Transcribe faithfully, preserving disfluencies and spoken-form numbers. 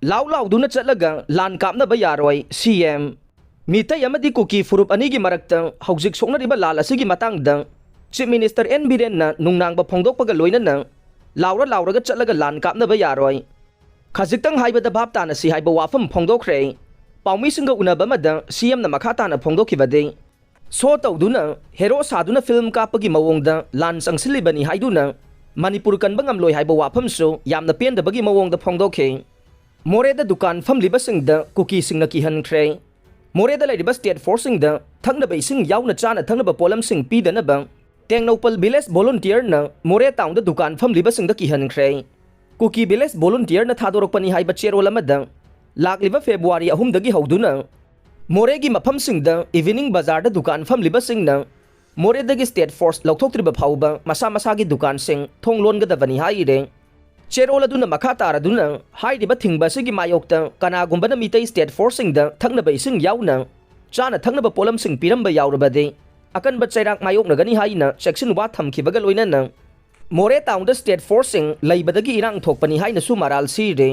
ꯂꯥꯎ ꯂꯥꯎꯗꯨꯅ ꯆꯠꯂꯒ ꯂꯥꯟ ꯀꯥꯞꯅꯕ ꯌꯥꯔꯣꯏ, ꯁꯤ ꯑꯦꯝ꯫ ꯃꯤꯇꯩ ꯑꯃꯗꯤ ꯀꯨꯀꯤ ꯐꯨꯔꯨꯞ ꯑꯅꯤꯒꯤ ꯃꯔꯛꯇ ꯍꯧꯖꯤꯛ ꯁꯣꯛꯅꯔꯤꯕ ꯂꯥꯟ ꯑꯁꯤꯒꯤ ꯃꯇꯥꯡꯗ Chief Minister ꯑꯦꯟ ꯕꯤꯔꯦꯟꯅ ꯅꯨꯡꯅꯥꯡꯕ ꯐꯣꯡꯗꯣꯛꯄꯒ ꯂꯣꯏꯅꯅ ꯂꯥꯎꯔ ꯂꯥꯎꯔꯒ ꯆꯠꯂꯒ ꯂꯥꯟ ꯀꯥꯞꯅꯕ ꯌꯥꯔꯣꯏ꯫ ꯈꯖꯤꯛꯇꯪ ꯍꯥꯏꯕꯗ ꯚꯥꯞ ꯇꯥꯅꯁꯤ ꯍꯥꯏꯕ ꯋꯥꯐꯝ ꯐꯣꯡꯗꯣꯛꯈ꯭ꯔꯦ꯫ ꯄꯥꯎꯃꯤꯁꯤꯡꯒ ꯎꯅꯕ ꯑꯃꯗ ꯁꯤ ꯑꯦꯝꯅ ꯃꯈꯥ ꯇꯥꯅ ꯐꯣꯡꯗꯣꯛꯈꯤꯕꯗꯤ, ꯁꯣ ꯇꯧꯗꯨꯅ ꯍꯦꯔꯣ ꯁꯥꯗꯨꯅ ꯐꯤꯂꯝ ꯀꯥꯞꯄꯒꯤ ꯃꯑꯣꯡꯗ ꯂꯥꯟ ꯆꯪꯁꯤꯜꯂꯤꯕꯅꯤ ꯍꯥꯏꯗꯨꯅ ꯃꯅꯤꯄꯨꯔ ꯀꯟꯕ ꯉꯝꯂꯣꯏ ꯍꯥꯏꯕ ꯋꯥꯐꯝꯁꯨ ꯌꯥꯝꯅ ꯄꯦꯟꯗꯕꯒꯤ ꯃꯑꯣꯡꯗ ꯐꯣꯡꯗꯣꯛꯈꯤ꯫ ꯃꯣꯔꯦꯗ ꯗꯨꯀꯥꯟ ꯐꯝꯂꯤꯕꯁꯤꯡꯗ ꯀꯨꯀꯤꯁꯤꯡꯅ ꯀꯤꯍꯟꯈ꯭ꯔꯦ꯫ ꯃꯣꯔꯦꯗ ꯂꯩꯔꯤꯕ state forceꯁꯤꯡꯗ ꯊꯛꯅꯕ ꯏꯁꯤꯡ ꯌꯥꯎꯅ ꯆꯥꯅ ꯊꯛꯅꯕ ꯄꯣꯠꯂꯝꯁꯤꯡ ꯄꯤꯗꯅꯕ ꯇꯦꯡꯅꯧꯄꯜ village volunteerꯅ ꯃꯣꯔꯦ townꯗ ꯗꯨꯀꯥꯟ ꯐꯝꯂꯤꯕꯁꯤꯡꯗ ꯀꯤꯍꯟꯈ꯭ꯔꯦ꯫ ꯀꯨꯀꯤ village volunteerꯅ ꯊꯥꯗꯣꯔꯛꯄꯅꯤ ꯍꯥꯏꯕ ꯆꯦꯔꯣꯜ ꯑꯃꯗ ꯂꯥꯛꯂꯤꯕ February ꯑꯍꯨꯝꯗꯒꯤ ꯍꯧꯗꯨꯅ ꯃꯣꯔꯦꯒꯤ ꯃꯐꯝꯁꯤꯡꯗ evening ꯕꯖꯥꯔꯗ ꯗꯨꯀꯥꯟ ꯐꯝꯂꯤꯕꯁꯤꯡꯅ ꯃꯣꯔꯦꯗꯒꯤ state force ꯂꯧꯊꯣꯛꯇ꯭ꯔꯤꯕ ꯐꯥꯎꯕ ꯃꯁꯥ ꯃꯁꯥꯒꯤ ꯗꯨꯀꯥꯟꯁꯤꯡ ꯊꯣꯡ ꯂꯣꯟꯒꯗꯕꯅꯤ ꯍꯥꯏꯔꯦ꯫ ꯆꯦꯔꯣꯜ ꯑꯗꯨꯅ ꯃꯈꯥ ꯇꯥꯔꯗꯨꯅ ꯍꯥꯏꯔꯤꯕ ꯊꯤꯡꯕ ꯑꯁꯤꯒꯤ ꯃꯥꯌꯣꯛꯇ ꯀꯅꯥꯒꯨꯝꯕꯅ ꯃꯤꯇꯩ state forceꯁꯤꯡꯗ ꯊꯛꯅꯕ ꯏꯁꯤꯡ ꯌꯥꯎꯅ ꯆꯥꯅ ꯊꯛꯅꯕ ꯄꯣꯠꯂꯝꯁꯤꯡ ꯄꯤꯔꯝꯕ ꯌꯥꯎꯔꯕꯗꯤ ꯑꯀꯟꯕ ꯆꯩꯔꯥꯛ ꯃꯥꯌꯣꯛꯅꯒꯅꯤ ꯍꯥꯏꯅ ꯆꯦꯛꯁꯤꯟ ꯋꯥ ꯊꯝꯈꯤꯕꯒ ꯂꯣꯏꯅꯅ ꯃꯣꯔꯦ townꯗ state forceꯁꯤꯡ ꯂꯩꯕꯗꯒꯤ ꯏꯔꯥꯡ ꯊꯣꯛꯄꯅꯤ ꯍꯥꯏꯅꯁꯨ ꯃꯔꯥꯜ ꯁꯤꯔꯦ꯫